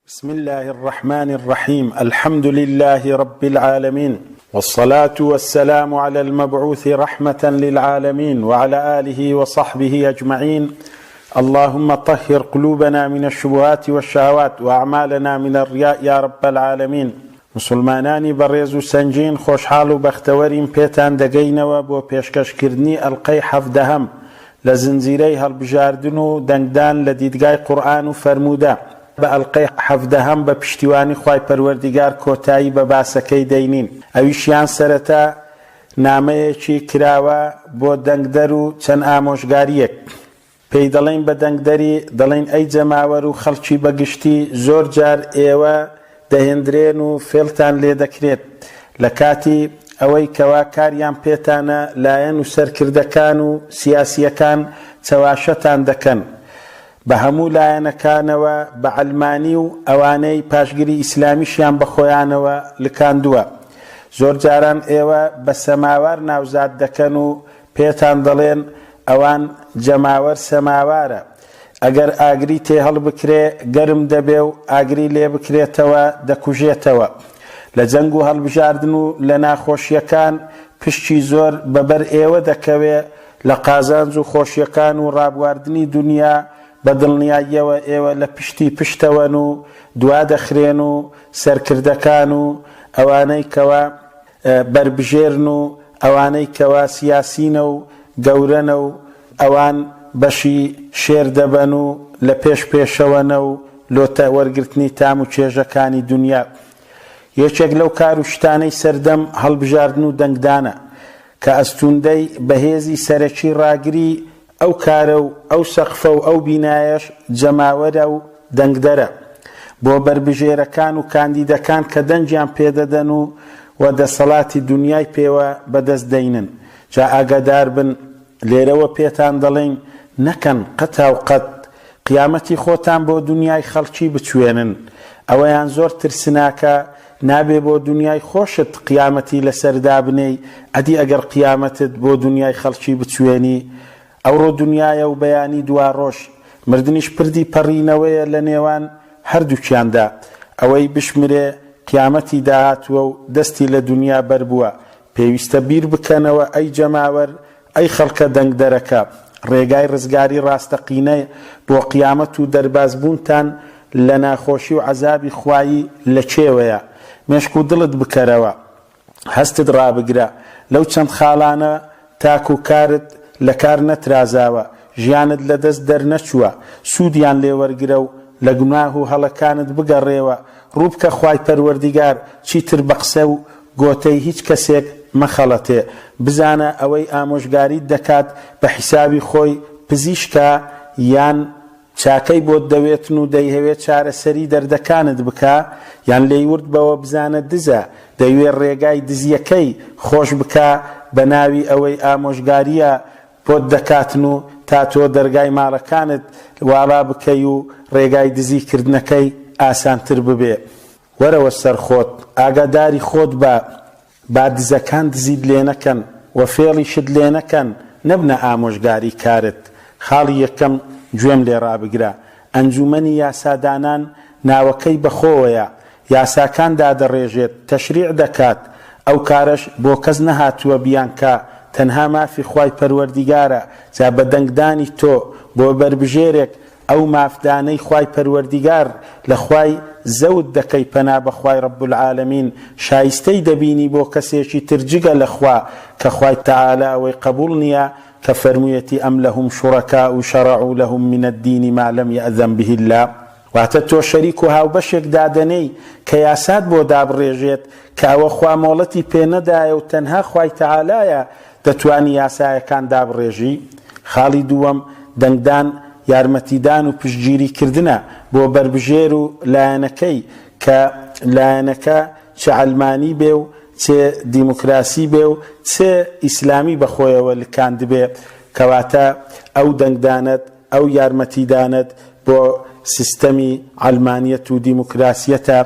بسم اللە الرحمن الرحیم الحمد للە رب العالمین والصلاة والسلام علی المبعوث رحمة للعالمین وعلی آله وصحبه اجمعین اللهم طهر قلوبنا من الشبهات والشهوات وأعمالنا من الرياء یا رب العالمین مسوڵمانانی بەڕێز و سەنگین خۆشحاڵ و بەختەوەرین پێتان دەگەینەوە بۆ پێشکەشکردنی ئەڵقەی حەڤدەهەم لە زنجیرەی هەڵبژاردن و دەنگدان لە دیدگای قورئان و فەرموودە. بە ئەڵقەی حەڤدەهەم بە پشتیوانی خوای پەروەردیگار کۆتایی بە باسەکەی دەینین ئەویشیان سەرەتا نامەیەکی کراوە بۆ دەنگدەر و چەند ئامۆژگارییەک پێی دەڵێین بە دەنگدەری دەڵێین ئەی جەماوەر و خەڵکی بە گشتی زۆر جار ئێوە دەهێندرێن و فێڵتان لێدەکرێت لە کاتی ئەوەی کەوا کاریان پێتانە لایەن و سەرکردەکان و سیاسییەکان چەواشەتان دەکەن بە هەموو لایەنەکانەوە بە عەلمانی و ئەوانەی پاشگری ئیسلامیشیان بە خۆیانەوە لکاندووە. زۆر جاران ئێوە بە سەماوار ناوزاد دەکەن و پێتان دەڵێن ئەوان جەماوەر سەماوارە ئەگەر ئاگری تێهەڵبکرێ گەرم دەبێ و ئاگری لێبکرێتەوە دەکوژێتەوە. لە جەنگ و هەڵبژاردن و لە ناخۆشییەکان پشکی زۆر بە بەر ئێوە دەکەوێ لە قازانج و خۆشیەکان و ڕابواردنی دونیا بە دڵنیاییەوە ئێوە لە پشتی پشتەوەن و دوا دەخرێن و سەرکردەکان و ئەوانەی کەوا بەربژێرن و ئەوانەی کەوا سیاسینە و گەورەنە و ئەوان بەشی شێر دەبەن و لە پێش پێشەوەنە و لۆتە وەرگرتنی تام و چێژەکانی دونیا یەکێک لەو کار و شتانەی سەردەم هەڵبژاردن و دەنگدانە کە ئەستوندەی بەهێزی سەرەکی ڕاگری ئەو کارە و ئەو سەقفە و ئەو بینایەش جەماوەرە و دەنگدەرە بۆ بەربژێرەکان و کاندیدەکان کە دەنگیان پێدەدەن و و دەسەڵاتی دونیای پێوە بەدەست دەینن جا ئاگاداربن لێرەوە پێتان دەڵێین نەکەن قەتاو قەت قیامەتی خۆتان بۆ دونیای خەڵکی بچوێنن ئەوەیان زۆر ترسناکە نابێ بۆ دونیای خۆشت قیامەتی لەسەر دابنێی ئەدی ئەگەر قیامەتت بۆ دونیای خەڵکی بچوێنی ئەوڕۆ دونیایە و بەیانی دواڕۆژ مردنیش پردی پەڕینەوەیە لە نێوان هەردووکیاندا ئەوەی بشمرێ قیامەتی داهاتووە و دەستی لە دونیا بەربووە پێویستە بیر بکەنەوە ئەی جەماوەر ئەی خەڵکە دەنگدەرەکە، ڕێگای ڕزگاری ڕاستەقینە بۆ قیامەت و دەربازبوونتان لە ناخۆشی و عەزابی خوایی لە کێوەیە؟ مێشک و دڵت بکەرەوە، هەستت ڕابگرە لەو چەند خاڵانە تاکو کارت لە کار نەترازاوە، ژیانت لە دەست دەرنەچووە، سوودیان لێ وەرگرە و لە گوناه و هەڵەکانت بگەڕێوە، ڕووبکە خوای پەروەردیگار، چیتر بە قسە و گۆتەی هیچ کەسێک مەخەڵەتێ، بزانە ئەوەی ئامۆژگاریت دەکات بە حیسابی خۆی پزیشکە یان چاکەی بۆت دەوێتن و دەیهەوێ چارەسەری دەردەکانت بکا، یان لێی ورد بەوە بزانە دزە دەیوێ ڕێگای دزیەکەی خۆش بکا بە ناوی ئەوەی ئامۆژگاریە بۆت دەکاتن و تا تۆ دەرگای ماڵەکانت واڵا بکەی و ڕێگای دزی کردنەکەی ئاسانتر ببێ. وەرەوە سەر خۆت، ئاگاداری خۆت بە، با دزەکان دزیت لێ نەکەن و فێڵیشت لێ نەکەن، نەبنە ئامۆژگاری کارت. خاڵی یەکەم گوێم لێ ڕابگرە، ئەنجوومەنی یاسادانان ناوەکەی بە خۆوەیە، یاساکان دادەڕێژێت، تەشریع دەکات، ئەو کارەش بۆ کەس نەهاتووە بیانکا، تەنها مافی خوای پەروەردیگارە، جا بە دەنگدانی تۆ بۆ بەربژێرێک ئەو مافدانەی خوای پەروەردیگار لە خوای زەوت دەکەی پەنا بە خوای رب العالمین شایستەی دەبینی بۆ کەسێکی تر جگە لە خوا کە خوای تعالی ئەوەی قبوڵ نیە کە فەرموویەتی ام لهم شرکاء شرعوا لهم من الدین ما لم یأذن به اللە واتە تۆ شەریک و هاوبەشێک دادەنێی کە یاسات بۆ دابڕێژێت کە ئەوە خوا مۆڵەتی پێ نەدایە و تەنها خوای تەعالایە دەتوانی یاسایەکان دابڕێژی؟ خاڵی دووەم، دەنگدان یارمەتیدان و پشتگیری کردنە بۆ بەربژێر و لایەنەکەی کە لایەنەکە چ عەلمانی بێ و چ دیموکراسی بێ و چ ئیسلامی بەخۆیەوە لکاندبێ کەواتە ئەو دەنگدانەت ئەو یارمەتیدانەت بۆ سیستەمی عەلمانیەت و دیموکراسیەتە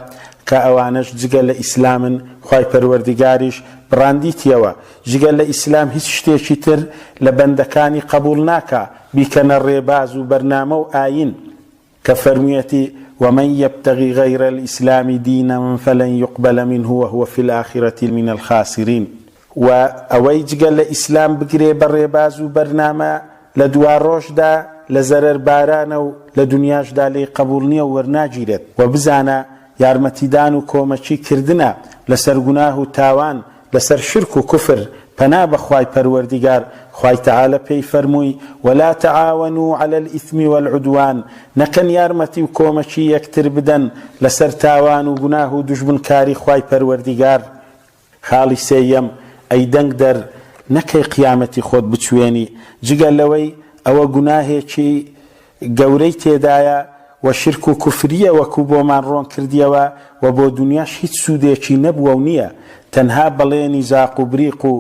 کە ئەوانەش جگە لە ئیسلامن خوای پەروەردیگاریش بڕاندیتیەوە جگە لە ئیسلام هیچ شتێکی تر لە بەندەکانی قبوڵ ناکا بیکەنە ڕێباز و بەرنامە و ئاین. کە فەرموویەتی، ومن یبتغ غیر الاسلام دینا فلن یقبل منه وهو فی الآخرة من الخاسرین، وە ئەوەی جگە لە ئیسلام بگرێ بە ڕێباز و بەرنامە لە دواڕۆژدا لە زەرەر بارانە و لە دونیاشدا لێی قەبوڵ نیە و وەرناگیرێت، وە بزانە یارمەتیدان و کۆمەکی کردنە لەسەر گوناه و تاوان لەسەر شرک و کوفر، پەنا بە خوای پەروەردیگار، خوای تەعالە پێی فەرمووی، ولا تعاونوا علی الاثم والعدوان، نەکەن یارمەتی و کۆمەکی یەکتر بدەن لەسەر تاوان و گوناه و دوژمنکاری خوای پەروەردیگار. خاڵی سێیەم، ئەی دەنگ دەر نەکەی قیامەتی خۆت بچوێنی، جگە لەوەی ئەوە گوناهێکی گەورەی تێدایە و شرک و کوفریە وەکو بۆمان ڕۆن کردیەوە و بۆ دونیاش هیچ سودێکی نەبووە و نیە تەنها بەڵێنی زاق و بریق و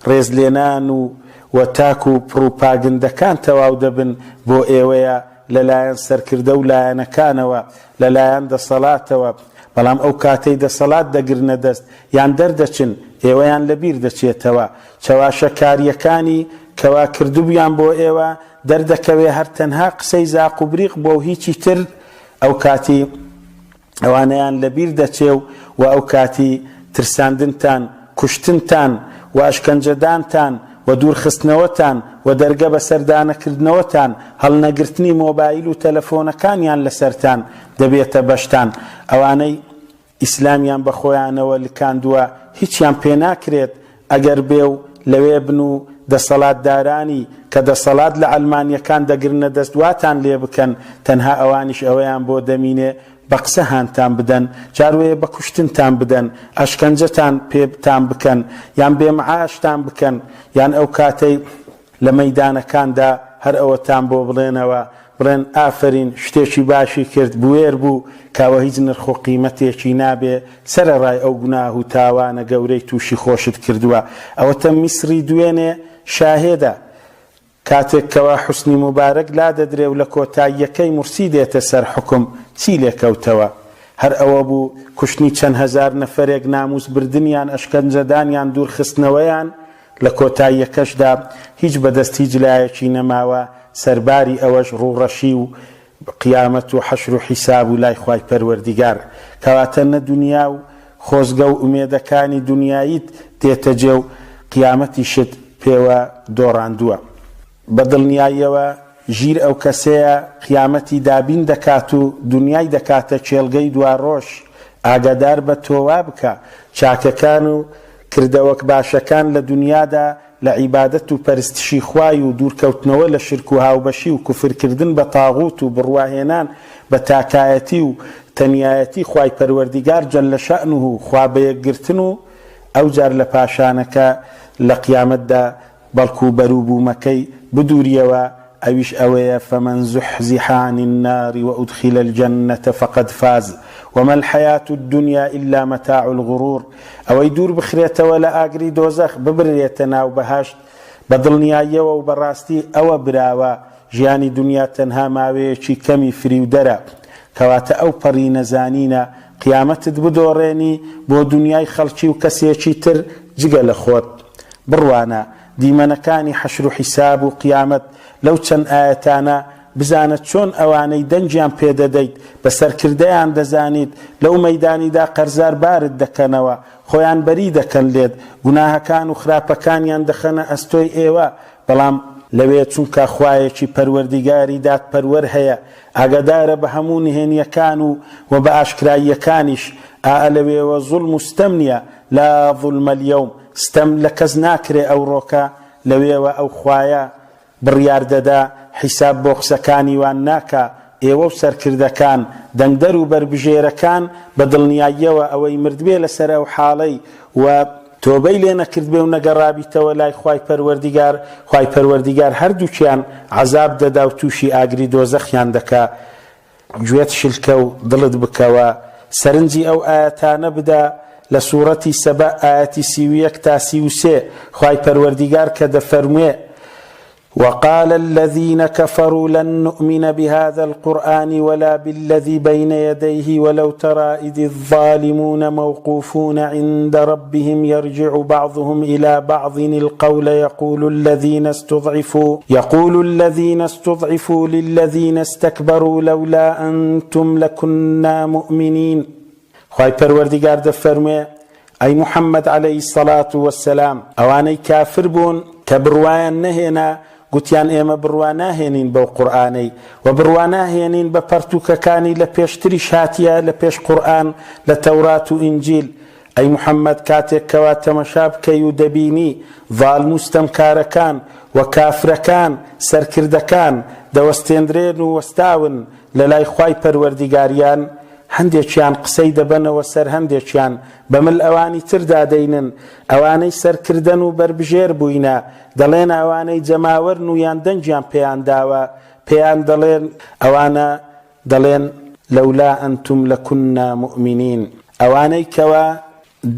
ڕێزلێنان و و تاک و پڕوپاگندەکان تەواو دەبن بۆ ئێوەیە لەلایەن سەرکردە و لایەنەکانەوە لەلایەن دەسەڵاتەوە بەڵام ئەو کاتەی دەسەڵات دەگرنە دەست یان دەردەچن ئێوەیان لەبیر دەچێتەوە چەواشەکاریەکانی کەوا کردبویان بۆ ئێوە دەردەکەوێ هەر تەنها قسەی زاق و بریق بوەو هیچی تر ئەو کاتی ئەوانەیان لەبیر دەچێ و وە ئەو کاتی ترساندنتان کوشتنتان و ئەشکەنجەدانتان و دوورخستنەوەتان و دەرگە بەسەر دانەکردنەوەتان هەڵنەگرتنی مۆبایل و تەلەفۆنەکانیان لەسەرتان دەبێتە بەشتان ئەوانەی ئیسلامیان بە خۆیانەوە لکاندووە هیچیان پێ ناکرێت ئەگەر بێ و لەوێ بن و دەسەڵاتدارانی کە دەسەڵات لە عەلمانیەکان دەگرنە دەست واتان لێ بکەن تەنها ئەوانیش ئەوەیان بۆ دەمینێ بە قسە هانتان بدەن جاروەیە بە کوشتنتان بدەن ئەشکەنجەتان پێ تان بکەن یان بێ معاشتان بکەن یان ئەو کاتەی لە مەیدانەکاندا هەر ئەوەتان بۆ بڵێنەوە، بڵێن ئافەرین شتێکی باشی کرد، بوێر بوو، کاوە هیچ نرخ و قیمەتێکی نابێ، سەرەڕای ئەو گوناه و تاوانە گەورەی تووشی خۆشت کردووە. ئەوەتە میسری دوێنێ شاهێدە. کاتێک کەوا حوسنی موبارەک لادەدرێ و لە کۆتاییەکەی مورسی دێتە سەر حوکم، چی لێکەوتەوە؟ هەر ئەوە بوو کوشتنی چەند هەزار نەفەرێک، نامووس بردنیان، ئەشکەنجەدانیان، دوورخستنەوەیان، لە کۆتاییەکەشدا هیچ بەدەست هیچ لایەکی نەماوە، سەرباری ئەوەش ڕووڕەشی و قیامەت و حەشر و حیساب و لای خوای پەروەردیگار. کەواتە نە دونیا و خۆزگە و ئومێدەکانی دونیاییت دێتەجێ و قیامەتیشت پێوە دۆڕاندووە. بە دڵنیاییەوە ژیر ئەو کەسەیە قیامەتی دابین دەکات و دونیای دەکاتە کێڵگەی دواڕۆژ، ئاگادار بە تۆ وا بکە چاکەکان و کردەوە باشەکان لە دونیادا لە عیبادەت و پەرستشی خوای و دوورکەوتنەوە لە شرک و هاوبەشی و کوفرکردن بە تاغوت و بڕواهێنان بە تاکایەتی و تەنیایەتی خوای پەروەردیگار جل شأنه خوا بەیەکگرتن و ئەوجار لە پاشانەکە لە قیامەتدا بەڵکو بەروبوومەکەی بدووریەوە، ئەویش ئەوەیە، فمن زحزح عن النار وادخل الجنە فقد فاز وما الحیاة الدنیا الا متاع الغرور، ئەوەی دوور بخرێتەوە لە ئاگری دۆزەخ ببرێتە ناو بەهەشت، بە دڵنیاییەوە و بەڕاستی ئەوە براوە، ژیانی دونیا تەنها ماوەیەکی کەمی فریودەرە، کەواتە ئەو پەڕی نەزانینە قیامەتت بدۆڕێنی بۆ دونیای خەڵکی و کەسێکی تر جگە لە خۆت. بڕوانە دیمەنەکانی حەشر و حیساب و قیامەت لەو چەند ئایەتانە، بزانە چۆن ئەوانەی دەنگیان پێ دەدەیت بە سەرکردەیان دەزانیت لەو مەیدانیدا قەرزار بارت دەکەنەوە، خۆیان بەری دەکەن لێت، گوناهەکان و خراپەکانیان دەخەنە ئەستۆی ئێوە، بەڵام لەوێ چونکە خوایەکی پەروەردیگاری دادپەروەر هەیە ئاگادارە بە هەموو نهێنیەکان و وە بە ئاشکراییەکانیش، ئائە لەوێوە زوڵم و ستەم نیە، لا ظلم اليوم، ستەم لە کەس ناکرێ ئەوڕۆکە لەوێوە ئەو خوایە بڕیار دەدا حیساب بۆ قسەکانی وان ناکا ئێوە و سەرکردەکان دەنگدەر و بەربژێرەکان بە دڵنیاییەوە ئەوەی مردبێ لەسەر ئەو حاڵەی و تۆبەی لێ نەکردبێ و نەگەڕابیتەوە لای خوای پەروەردیگار خوای پەروەردیگار هەردووکیان عەزاب دەدا و تووشی ئاگری دۆزەخیان دەکا گوێت شلکە و دڵت بکەوە سەرنجی ئەو ئایەتانە بدە لە سوڕەتی سەبەء ئایەتی 31 تا 33 خوای پەروەردیگار کە دەفەرموێ. وقال الذین کفروا لن نؤمن بهذا القرآن ولا بالذی بین یدیه ولو تری اذ الظالمون موقوفون عند ربهم یرجع بعضهم الی بعض القول یقول الذین استضعفوا یقول الذین استضعفوا للذین استکبروا لولا انتم لکنا مؤمنین. خوای پەروەردگار دەفەرموێ، ئەی محمد علیە الصلوە والسلام ئەوانەی کافر بوون کە بڕوایان نەهێنا گوتیان ئێمە بڕوا ناهێنین بەو قورئانەی وە بڕوا ناهێنین بە پەڕتووکەکانی لە پێشتریش هاتیە لە پێش قورئان لە تەورات و ئینجیل ئەی محمد کاتێک کەوا تەمەشا بکەی و دەبینی زاڵم و ستەمکارەکان و کافرەکان سەرکردەکان دەوەستێندرێن و وەستاون لەلای خوای پەروەردیگاریان هەندێکیان قسەی دەبەنەوە سەر هەندێکیان، بە مل ئەوانی تردا دەینن، ئەوانەی سەرکردەن و بەربژێر بووینە، دەڵێن ئەوانەی جەماوەرن و یان دەنگیان پێیان داوە، پێیان دەڵێن، ئەوانە دەڵێن، لولا انتم لکنا مؤمنین، ئەوانەی کەوا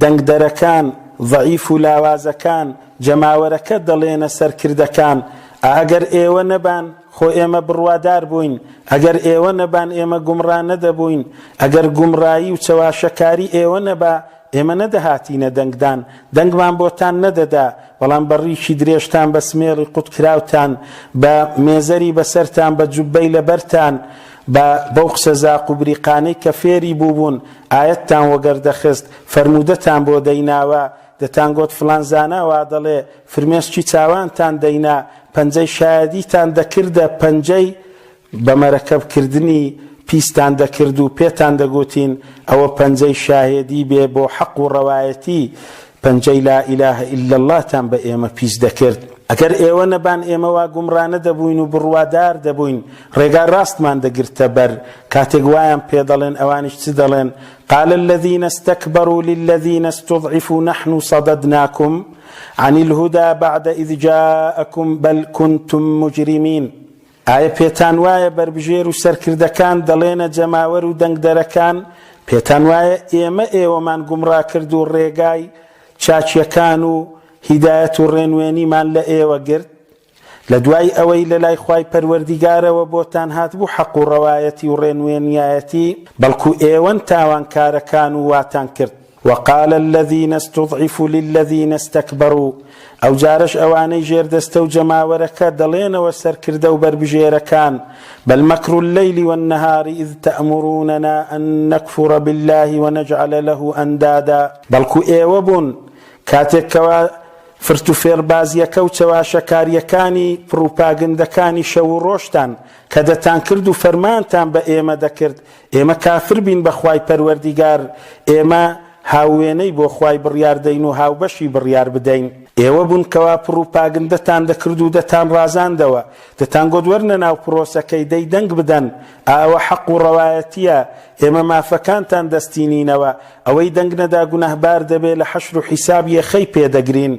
دەنگدەرەکان، زەعیف و لاوازەکان، جەماوەرەکە دەڵێنە سەرکردەکان، ئا ئەگەر ئێوە نەبان، خۆ ئێمە بڕوادار بووین، ئەگەر ئێوە نەبان ئێمە گومڕا نەدەبووین، ئەگەر گومڕایی و چەواشەکاری ئێوە نەبا، ئێمە نەدەهاتینە دەنگدان، دەنگمان بۆتان نەدەدا، بەڵام بە ڕیشی درێژتان، بە سمێڵی قوتکراوتان، بە مێزەری بەسەرتان، بە جوببەی لەبەرتان، بە بەو قسە زاق و بریقانەی کە فێری بووبوون، ئایەتتان وەگەردەخست، فەرموودەتان بۆ دەیناوە، دەتانگۆت فڵان زانا وادەڵێ، فرمێسکی چاوانتان دەینا، پەنجەی شایەدیتان دەکردە پەنجەی بە مەرەکەب کردنی پیستان دەکرد و پێتان دەگوتین ئەوە پەنجەی شاهێدی بێ بۆ حەق و ڕەوایەتی، پەنجەی لا الە الا اللە تان بە ئێمە پیس دەکرد. ئەگەر ئێوە نەبان ئێمە وا گومڕا نەدەبووین و بڕوادار دەبووین، ڕێگا ڕاستمان دەگرتە بەر. کاتێک وایان پێ دەڵێن ئەوانیش چ دەڵێن، قال الذین استکبروا للذین استضعفوا نحن صددناکم عن الهدی بعد اذ جاءکم بل کنتم مجرمین. ئایا پێتان وایە بەربژێر و سەرکردەکان دەڵێنە جەماوەر و دەنگدەرەکان، پێتان وایە ئێمە ئێوەمان گومڕا کرد و ڕێگای چاکیەکان و هیدایەت و ڕێنوێنیمان لە ئێوە گرت؟ لە دوای ئەوەی لە لای خوای پەروەردیگارەوە بۆتان هاتبوو حەق و ڕەوایەتی و ڕێنوێنیایەتی، بەڵکو ئێوەن تاوانکارەکان و واتان کرد. وقال الذین استضعفوا للذین استکبروا، ئەوجارەش ئەوانەی ژێردەستە و جەماوەرەکە دەڵێنەوە سەرکردە و بەربژێرەکان، بل مکر اللیل والنهار اذ تأمروننا ان نکفر باللە ونجعل له اندادا، بەڵکو ئێوە بوون کاتێک کەوا فرتوفێڵبازیەکە و چەواشەکاریەکانی پڕوپاگندەکانی شەو و ڕۆژتان کە دەتانکرد و فەرمانتان بە ئێمە دەکرد ئێمە کافر بین بە خوای پەروەردیگار، ئێمە هاووێنەی بۆ خوای بڕیار دەین و هاوبەشی بڕیار بدەین. ئێوە بوون کەوا پڕوپاگندەتان دەکرد و دەتانڕازاندەوە، دەتانگۆت وەرنە ناو پڕۆسەکەی دەی دەنگ بدەن، ئا ئەوە حەق و ڕەوایەتییە، ئێمە مافەکانتان دەستینینەوە، ئەوەی دەنگ نەدا گوناهبار دەبێ لە حەشر و حیساب یەخەی پێ دەگرین.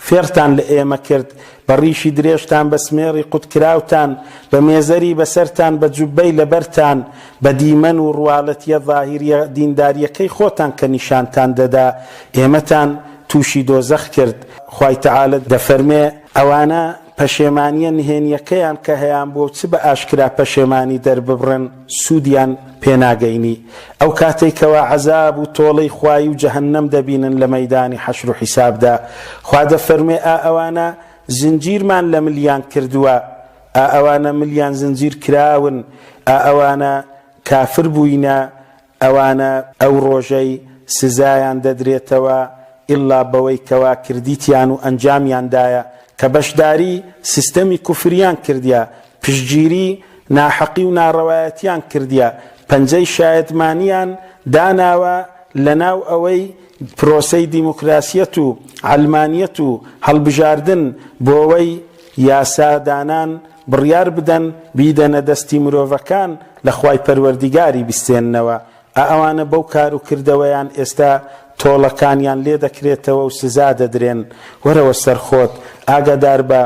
فێڕتان لە ئێمە کرد، بە ڕیشی درێژتان، بە سمێڕی قوتکراوتان، بە مێزەری بەسەرتان، بە جوببەی لەبەرتان، بە دیمەن و ڕواڵەتییە ظاهیرییە دیندارییەکەی خۆتان کە نیشانتان دەدا، ئێمەتان تووشی دۆزەخ کرد. خوای تەعالە دەفەرمێ، ئەوانە پەشێمانییە نهێنییەکەیان کە هەیانبووە و چ بە ئاشکرا پەشێمانی دەرببڕن، سوودیان پێ ناگەینی. ئەو کاتەی کەوا عەزاب و تۆڵەی خوایی و جەهەنەم دەبینن لە مەیدانی حەشر و حیسابدا، خوا دەفەرموێ، ئا ئەوانە زنجیرمان لە ملیان کردووە، ئا ئەوانە ملیان زنجیر کراون، ئا ئەوانە کافر بووینە، ئەوانە ئەو ڕۆژەی سزایان دەدرێتەوە ئیللا بەوەی کەوا کردیتیان و ئەنجامیان دایە کە بەشداری سیستەمی کوفریان کردیە، پشتگیری ناحەقی و ناڕەوایەتیان کردیە، پەنجەی شایەتمانیان داناوە لەناو ئەوەی پرۆسەی دیموکراسیەت و عەلمانیەت و هەڵبژاردن بۆوەی یاسا دانان بڕیار بدەن بیدەنە دەستی مرۆڤەکان لە خوای پەروەردیگاری بستێننەوە، ئا ئەوانە بەو کار و کردەوەیان ئێستا تۆڵەکانیان لێ دەکرێتەوە و سزا دەدرێن، وەرەوە سەر خۆت، ئاگاداربە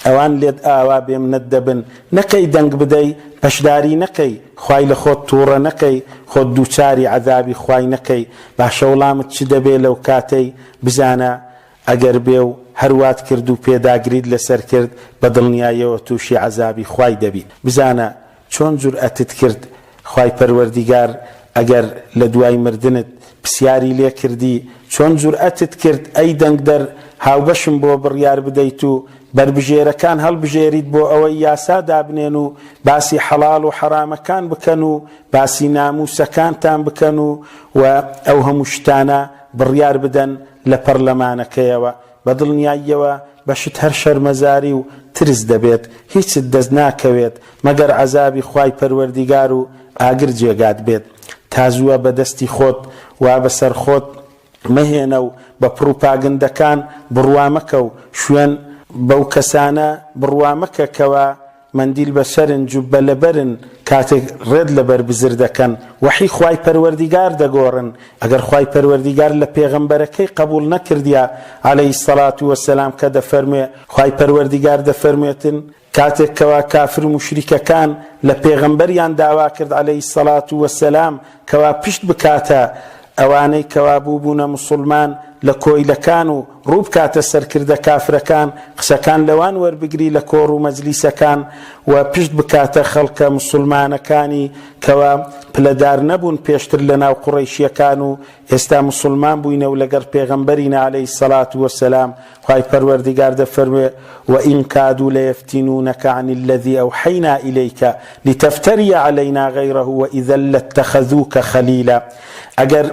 ئەوان لێت ئاوا بێمنەت دەبن، نەکەی دەنگ بدەی، بەشداری نەکەی، خوای لە خۆت توڕە نەکەی، خۆت دووچاری عەزابی خوای نەکەی، باشە وڵامت چ دەبێ لەو کاتەی بزانە. ئەگەر بێ و هەر وات کرد و پێداگریت لەسەر کرد بە دڵنیاییەوە تووشی عەزابی خوای دەبیت. بزانە چۆن جورئەتت کرد خوای پەروەردیگار ئەگەر لە دوای مردنت پسیاری لێ کردی چۆن جورئەتت کرد ئەی دەنگدەر هاوبەشم بۆ بڕیار بدەیت و بەربژێرەکان هەڵبژێریت بۆ ئەوەی یاسا دابنێن و باسی حەڵاڵ و حەرامەکان بکەن و باسی ناموسەکانتان بکەن و و ئەو هەموو شتانە بڕیار بدەن لە پەڕلەمانەکەیەوە بە دڵنیاییەوە بەشت هەر شەرمەزاری و ترس دەبێت هیچت دەست ناکەوێت مەگەر عەزابی خوای پەروەردیگار و ئاگر جێگات بێت تا زووە بە دەستی خۆت وا بەسەر خۆت مەهێنە و بە پڕوپاگندەکان بڕوا مەکە و شوێن بەو کەسانە بڕوا مەکە کەوا مەندیل بەسەرن جوببە لەبەرن کاتێک ڕێت لەبەر بزر دەکەن وەحی خوای پەروەردیگار دەگۆڕن ئەگەر خوای پەروەردیگار لە پێغەمبەرەکەی قبوڵ نەکردیا علیە الصلوە والسلام کە دەفەرموێ خوای پەروەردیگار دەفەرموێتن کاتێک کەوا کافر و موشریکەکان لە پێغەمبەریان داوا کرد علیە الصلوە والسلام کەوا پشت بکاتە ئەوانەی کەوا بووبوونە موسوڵمان لە کۆیلەکان و ڕوو بکاتە سەرکردە کافرەکان قسەکان لەوان وەربگری لە کۆڕ و مەجلیسەکان و پشت بکاتە خەڵکە موسوڵمانەکانی کەوا پلەدار نەبوون پێشتر لەناو قوڕەیشیەکان و ئێستا موسوڵمان بووینە و لەگەڵ پێغەمبەرینە علیە الصلوە والسلام خوای پەروەردگار دەفەرموێ، وَإِن کادوا لَیَفْتِنُونَکَ عَنِ الَّذِی أَوْحَیْنَا إِلَیکَ لِتَفْتَرِیَ عَلَیْنَا غَیرَهُ وَإِذًا لَاتَّخَذُوکَ خَلِیلًا ئەگەر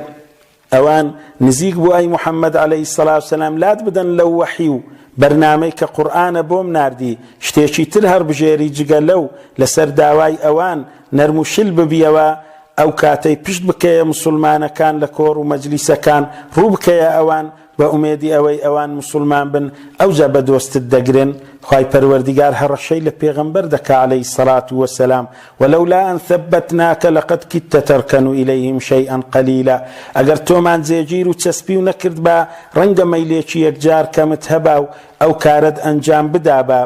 ئەوان نزیک بوو ئەی محمد علیە الصلوة والسلام لات بدەن لەو وەحی و بەرنامەی کە قورئانە بۆم ناردی شتێکی تر هەڵبژێری جگە لەو لەسەر داوای ئەوان نەرم و شل ببیەوە ئەو کاتەی پشت بکەیە موسوڵمانەکان لە کۆڕ و مەجلیسەکان ڕوو بکەیە ئەوان بە ئومێدی ئەوەی ئەوان موسوڵمان بن ئەوجا بە دۆستت دەگرن، خوای پەروەردیگار هەڕەشەی لە پێغەمبەر دەکا علیە الصلوە والسلام، ولولا ان ثبتناک لقد کدت ترکن الیهم شیئا قلیلا، ئەگەر تۆمان جێگیر و چەسپیو نەکردبا ڕەنگە مەیلێکی یەکجار کەمت هەبا و ئەو کارەت ئەنجام بدابا،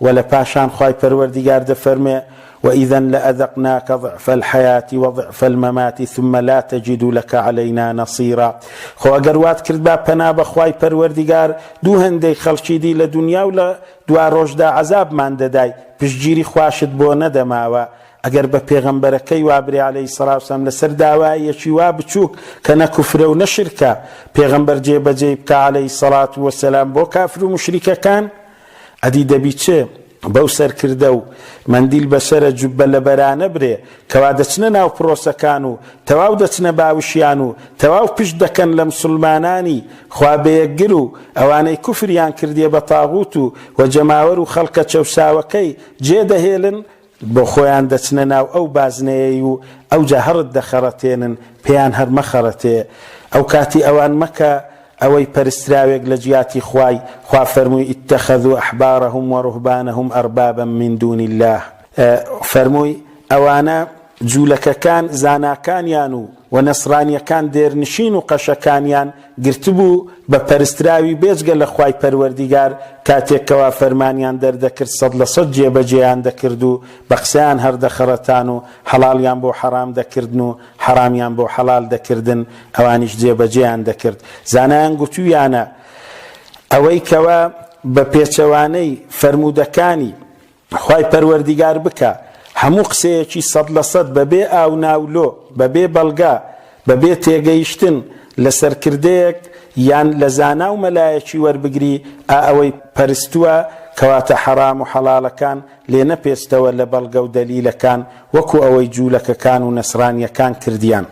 وە لە پاشان خوای پەروەردیگار دەفەرموێ، وإذا لأذقناک ضعف الحیاة وضعف الممات ثم لا تجد لک علینا نصیرا خۆ ئەگەر وات کردبا پەنا بە خوای پەروەردیگار دوو هێندەی خەڵکی دی لە دونیا و لە دواڕۆژدا عەزابمان دەدای پشتگیری خواشت بۆ نەدەماوە ئەگەر بە پێغەمبەرەکەی وا برێ علیە الصلوة والسلام لەسەر داوایەکی وا بچووک کە نە کوفرە و نە شرکە پێغەمبەر جێبەجێی بکا علیە الصلوة والسلام بۆ کافر و موشریکەکان ئەدی دەبی چ بەو سەرکردە و مەندیل بەسەرە جوببە لەبەرانە برێ کەوا دەچنە ناو پرۆسەکان و تەواو دەچنە باوشیان و تەواو پشت دەکەن لە مسوڵمانانی خوا بەیەکگر و ئەوانەی کوفریان کردیە بە تاغوت و و جەماوەر و خەڵکە چەوساوەکەی جێ دەهێلن بۆ خۆیان دەچنە ناو ئەو بازنەیەی و ئەوجا هەڕت دەخەڕەتێنن پێیان هەر مەخەڕەتێ ئەو کاتی ئەوان مەکە ئەوەی پەرستراوێک لە جیاتی خوای خوا فەرمووی اتخذوا احبارهم ورهبانهم اربابا من دون اللە فەرمووی ئەوانە جولەکەکان زاناکانیان و و نەسڕانیەکان دێرنشین و قەشەکانیان گرتبوو بە پەرستراوی بێجگە لە خوای پەروەردیگار کاتێک کەوا فەرمانیان دەردەکرد 100% جێبەجێیان دەکرد و بە قسەیان هەردەخەڕەتان و حەڵاڵیان بۆ حەڕام دەکردن و حەڕامیان بۆ حەڵال دەکردن ئەوانیش جێبەجێیان دەکرد زانایان گوتویانە ئەوەی کەوا بە پێچەوانەی فەرموودەکانی خوای پەروەردیگار بکە هەموو قسەیەکی 100% بەبێ ئاوناولۆ بەبێ بەڵگە بەبێ تێگەیشتن لە سەرکردەیەک یان لە زانا و مەلایەکی وەربگری ئا ئەوەی پەرستووە کەواتە حەڕام و حەڵاڵەکان لێ نەپێچتەوە لە بەڵگە و دەلیلەکان وەکو ئەوەی جوولەکەکان و نەسڕانیەکان کردیان.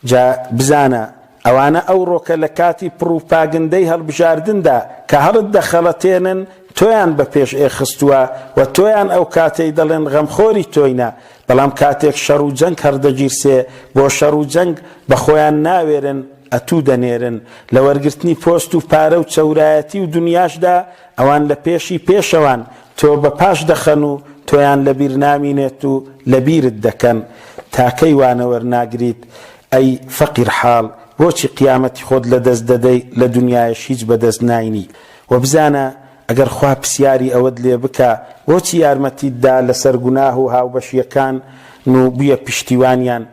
جا بزانە ئەوانە ئەوڕۆکە لە کاتی پڕوپاگندەی هەڵبژاردندا کە هەڵت دەخەڵەتێنن تۆیان بە پێش ئێ خستووە و تۆیان ئەو کاتەی دەڵێن غەمخۆری تۆینە بەڵام کاتێک شەڕ و جەنگ هەڕدەگیرسێ بۆ شەڕ و جەنگ بە خۆیان ناوێرن ئەتوو دەنێرن لە وەرگرتنی پۆست و پارە و چەورایەتی و دونیاشدا ئەوان لە پێشی پێشەوان تۆ بە پاش دەخەن و تۆیان لە بیر نامینێت و لە بیرت دەکەن تا کەی وانە وەرناگریت ئەی فەقیر حاڵ بۆچی قیامەتی خۆت لە دەست دەدەی لە دونیایش هیچ بە دەست ناینی وە بزانە ئەگەر خوا پسیاری ئەوەت لێ بکا بۆچی یارمەتیت دا لەسەر گوناه و هاوبەشیەکان و بویە پشتیوانیان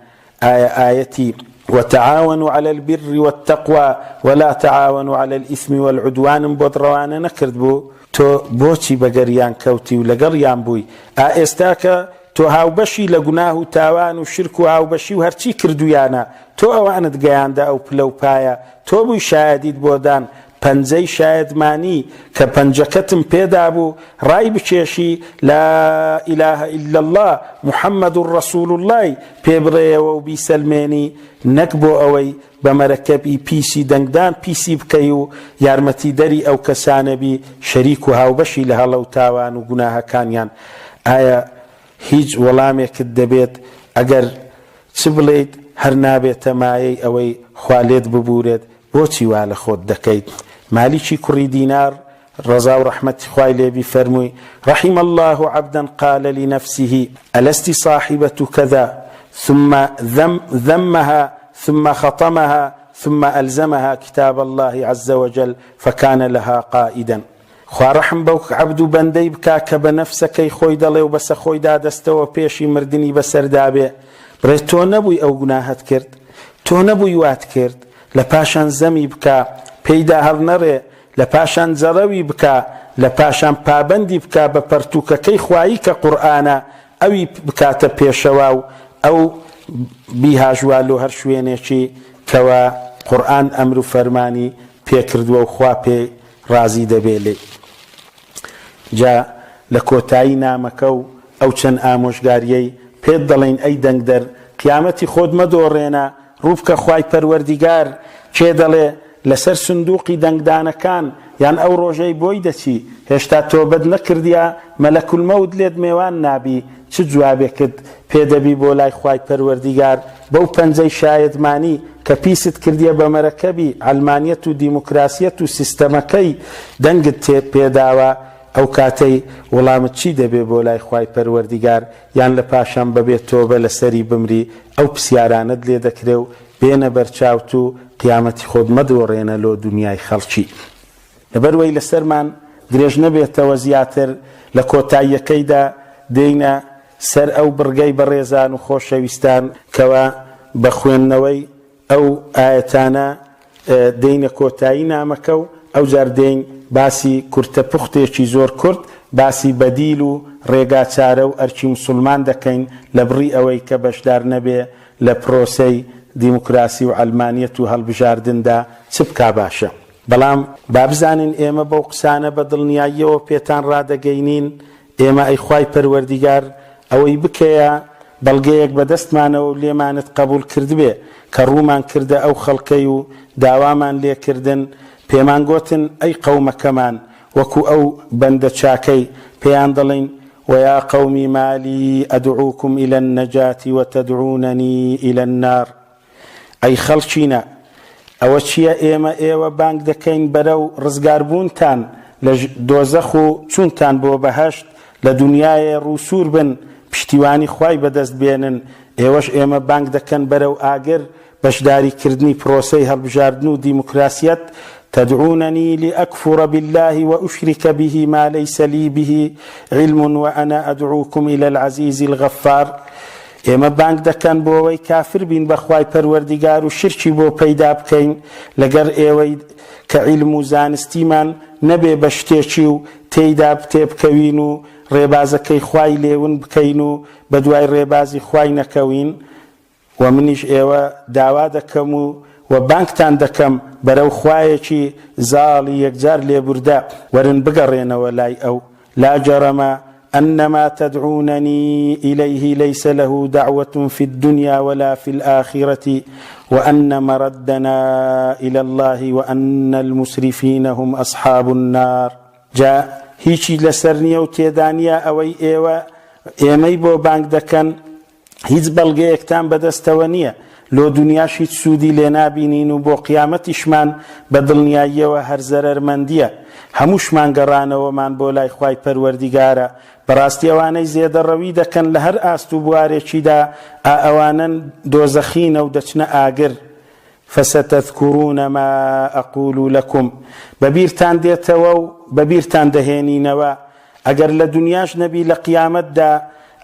ئایا ئایەتی. وتعاونوا علی البر والتقوی ولا تعاونوا علی الاثم والعدوانم بۆت ڕەوانە نەکردبوو؟ تۆ بۆچی بەگەریان کەوتی و لەگەڵیان بووی؟ ئا ئێستاکە تۆ هاوبەشی لە گوناه و تاوان و شرک و هاوبەشی و هەرچی کردوویانە، تۆ ئەوانت گەیاندە ئەو پلە و پایە، تۆ بووی شایەدیت بۆ دان، پەنجەی شایەدمانی کە پەنجەکەتم پێدابوو ڕای بکێشی، لا الە الا اللە محمد رسول اللە ی پێ بڵێیەوە و بیسەلمێنی، نەک بۆ ئەوەی بە مەرەکەبی پیسی دەنگدان پیسی بکەی و یارمەتیدەری ئەو کەسانە بی شەریک و هاوبەشی لە هەڵە و تاوان و گوناهەکانیان. ئایا هیچ وەڵامێکت دەبێت؟ ئەگەر چ بڵێیت هەر نابێتە مایەی ئەوەی خوا لێت ببورێت، بۆچی وا لە خۆت دەکەیت؟ مالیکی کوڕی دینار ڕەزا و ڕەحمەتی خوای لێ بی فەرمووی، رحم اللە عبدا قال لنفسه الست صاحبة کذا ثم ذمها ثم خطمها ثم الزمها کتاب اللە عز وجل فکان لها قائدا خوا ڕەحم بەو عەبد و بەندەی بکا کە بە نەفسەکەی خۆی دەڵێ و بەسە خۆیدا دەستەوە پێشی مردنی بەسەردا بێ بڵێ تۆ نەبووی ئەو گوناهەت کرد تۆ نەبووی وات کرد لە پاشان زەمی بکا پێیدا هەڵنەڕێ لە پاشان جەڵەوی بکا، لە پاشان پابەندی بکا بە پەرتووکەکەی خوایی کە قورئانە، ئەوی بکاتە پێشەوا و ئەو بیهاژوا لۆ هەر شوێنێکی کەوا قورئان ئەمر و فەرمانی پێ کردووە و خوا پێی ڕازی دەبێ لێی. جا لە کۆتایی نامەکە و ئەو چەند ئامۆژگارییەی پێت دەڵێین ئەی دەنگدەر قیامەتی خۆت مەدۆڕێنە، ڕووبکە خوای پەروەردیگار، کێ دەڵێ لەسەر سندوقی دەنگدانەکان یان ئەو ڕۆژەی بۆی دەچی هێشتا تۆبەت نەکردیە مەلەک الموت لێت مێوان نابی چ جوابێکت پێ دەبی بۆ لای خوای پەروەردیگار بەو پەنجەی شایەدمانی کە پیست کردیە بە مەرەکەبی عەلمانیەت و دیموکراسیەت و سیستەمەکەی دەنگت تێ پێداوە ئەو کاتەی وڵامت چی دەبێ بۆ لای خوای پەروەردیگار یان لە پاشان بەبێ تۆبە لەسەری بمری ئەو پسیارانەت لێ دەکرێ و بێنە بەرچاوت و قیامەتی خۆت مەدۆڕێنە لۆ دونیای خەڵکی. لەبەروەی لەسەرمان درێژ نەبێتەوە زیاتر لە کۆتاییەکەیدا دێینە سەر ئەو بڕگەی بەڕێزان و خۆشەویستان کەوا بە خوێندنەوەی ئەو ئایەتانە دێینە کۆتایی نامەکە و ئەوجار دێین باسی کورتە پوختێکی زۆر کورت باسی بەدیل و ڕێگا چارە و ئەرکی موسوڵمان دەکەین لە بڕی ئەوەی کە بەشدار نەبێ لە پرۆسەی دیموکراسی و عەلمانیەت و هەڵبژاردندا چ بکا باشە. بەڵام با بزانین ئێمە بەو قسانە بە دڵنیاییەوە پێتان ڕادەگەینین ئێمە ئەی خوای پەروەردیگار ئەوەی بکەیە بەڵگەیەک بەدەستمانەوە و لێمانت قەبوڵ کردبێ کە ڕوومان کردە ئەو خەڵکەی و داوامان لێکردن پێمان گۆتن ئەی قەومەکەمان وەکو ئەو بەندە چاکەی پێیان دەڵێین ویا قوم ما لی ادعوکم الی النجاة وتدعوننی الی النار ئەی خەڵکینە ئەوە چییە ئێمە ئێوە بانگ دەکەین بەرەو ڕزگاربوونتان لە دۆزەخ و چوونتان بۆ بەهەشت لە دونیایێ ڕووسوور بن پشتیوانی خوای بەدەست بێنن ئێوەش ئێمە بانگ دەکەن بەرەو ئاگر بەشداری کردنی پرۆسەی هەڵبژاردن و دیموکراسیەت تدعوننی لأکفر باللە وأشرک به ما لیس لی به علم وأنا أدعوکم الی العزیز الغفار ئێمە بانگ دەکەن بۆ ئەوەی کافر بین بە خوای پەروەردیگار و شرکی بۆ پەیدا بکەین لەگەر ئێوەی کە عیلم و زانستیمان نەبێ بە شتێکی و تێیدا تێبکەوین و ڕێبازەکەی خوای لێ ون بکەین و بەدوای ڕێبازی خوای نەکەوین وە منیش ئێوە داوا دەکەم و وە بانگتان دەکەم بەرەو خوایەکی زاڵی یەکجار لێبوردە، وەرن بگەڕێنەوە لای ئەو، لا جرم ان ما تدعوننی الیه لیس له دعوة فی الدنیا ولا فی الآخرة وان مردنا الی اللە وان المسرفین هم اصحاب النار. جا هیچی لەسەر نیە و تێدا نیە ئەوەی ئێوە ئێمەی بۆ بانگ دەکەن هیچ بەڵگەیەکتان بەدەستەوە نییە، لۆ دونیاش هیچ سوودی لێ نابینین و بۆ قیامەتیشمان بە دڵنیاییەوە هەر زەرەرمەندییە. هەمووشمان گەڕانەوەمان بۆ لای خوای پەروەردیگارە. بەڕاستی ئەوانەی زێدەڕەوی دەکەن لە هەر ئاست و بوارێکیدا، ئا ئەوانەن دۆزەخینە و دەچنە ئاگر. فستذکرون ما اقول لکم، بەبیرتان دێتەوە و بەبیرتان دەهێنینەوە، ئەگەر لە دونیاش نەبی لە قیامەتدا